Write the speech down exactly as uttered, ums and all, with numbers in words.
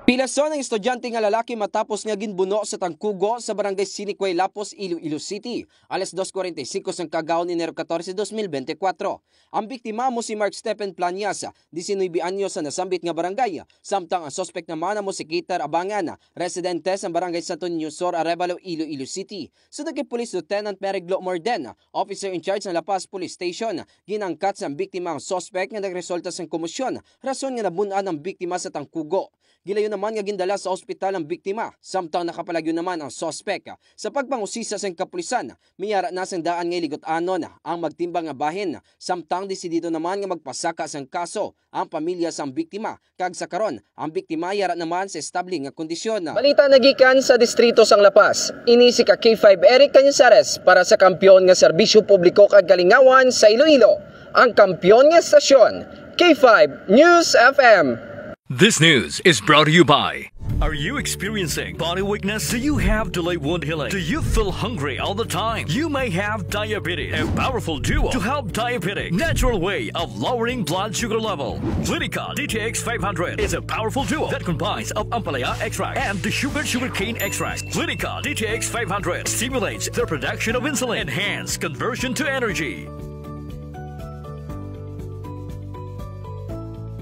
Pilason ang estudyante nga lalaki matapos nga ginbuno sa tangkugo sa Barangay Sinikway, Lapos, Iloilo City, alas dos forty-five sang kaagahon, Enero catorce, dos mil bente kwatro. Ang biktima amo si Mark Stephen Plañas, diecinuebe anyos, sa nasambit nga barangay, samtang ang suspek naman amo si Kitar Abangan, residente sa Barangay Santo Niño Sur, Arevalo, Iloilo City. Suno kay Police Lieutenant Meriglo Morden, officer in charge sa La Paz Police Station, ginangkat sang biktima ang suspek nga nagresulta sang komosyon, rason nga nabun-an ang biktima sa tangkugo. Gilayon naman nga gindala sa ospital ang biktima, samtang nakapalagyo naman ang suspek. Sa pagpangusisa sang kapulisan, may ara na sang daan nga ilig-ut-anon ang magtimbang nga bahin, samtang desidido naman nga magpasaka sang kaso ang pamilya sang biktima, kag sa karon, ang biktima yara naman sa estable nga kondisyon. Balita nagikan sa distrito sang La Paz. Ini si ka K five Eric Cañizares para sa kampiyon nga serbisyo publiko kag kalingawan sa Iloilo, ang kampiyon nga estasyon, K five News F M. This news is brought to you by. Are you experiencing body weakness? Do you have delayed wound healing? Do you feel hungry all the time? You may have diabetes. A powerful duo to help diabetic. Natural way of lowering blood sugar level. Clinica D T X five hundred is a powerful duo that combines of ampalaya extract and the sugar sugarcane extract. Clinica D T X five hundred stimulates the production of insulin, enhance conversion to energy.